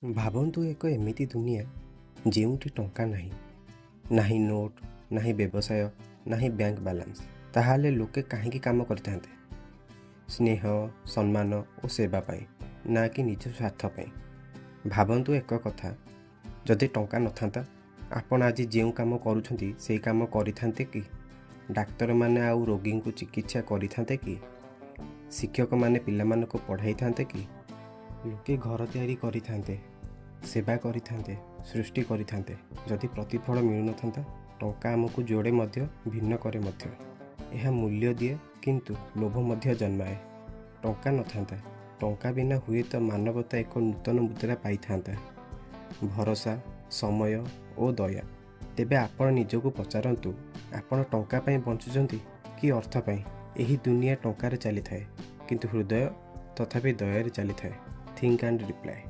ଭାବନ୍ତୁ ଏକ ଏମିତି ଦୁନିଆ ଯେଉଁଠି ଟଙ୍କା ନାହିଁ, ନାହିଁ ନୋଟ୍, ନାହିଁ ବ୍ୟବସାୟ, ନାହିଁ ବ୍ୟାଙ୍କ ବାଲାନ୍ସ। ତାହେଲେ ଲୋକେ କାହିଁକି କାମ କରିଥାନ୍ତେ? ସ୍ନେହ, ସମ୍ମାନ ଓ ସେବା ପାଇଁ, ନା କି ନିଜ ସ୍ୱାର୍ଥ ପାଇଁ। ଭାବନ୍ତୁ ଏକ କଥା, ଯଦି ଟଙ୍କା ନଥାନ୍ତା, ଆପଣ ଆଜି ଯେଉଁ କାମ କରୁଛନ୍ତି ସେଇ କାମ କରିଥାନ୍ତେ କି? ଡାକ୍ତରମାନେ ଆଉ ରୋଗୀଙ୍କୁ ଚିକିତ୍ସା କରିଥାନ୍ତେ କି? ଶିକ୍ଷକମାନେ ପିଲାମାନଙ୍କୁ ପଢ଼ାଇଥାନ୍ତେ କି? ଲୋକେ ଘର ତିଆରି କରିଥାନ୍ତେ, ସେବା କରିଥାନ୍ତେ, ସୃଷ୍ଟି କରିଥାନ୍ତେ, ଯଦି ପ୍ରତିଫଳ ମିଳୁନଥାନ୍ତା? ଟଙ୍କା ଆମକୁ ଯୋଡ଼େ ମଧ୍ୟ, ଭିନ୍ନ କରେ ମଧ୍ୟ। ଏହା ମୂଲ୍ୟ ଦିଏ, କିନ୍ତୁ ଲୋଭ ମଧ୍ୟ ଜନ୍ମାଏ। ଟଙ୍କା ନଥାନ୍ତା। ଟଙ୍କା ବିନା ହୁଏତ ମାନବତା ଏକ ନୂତନ ମୁଦ୍ରା ପାଇଥାନ୍ତା, ଭରସା, ସମୟ ଓ ଦୟା। ତେବେ ଆପଣ ନିଜକୁ ପଚାରନ୍ତୁ, ଆପଣ ଟଙ୍କା ପାଇଁ ବଞ୍ଚୁଛନ୍ତି କି ଅର୍ଥ ପାଇଁ? ଏହି ଦୁନିଆ ଟଙ୍କାରେ ଚାଲିଥାଏ, କିନ୍ତୁ ହୃଦୟ ତଥାପି ଦୟାରେ ଚାଲିଥାଏ। Think and reply.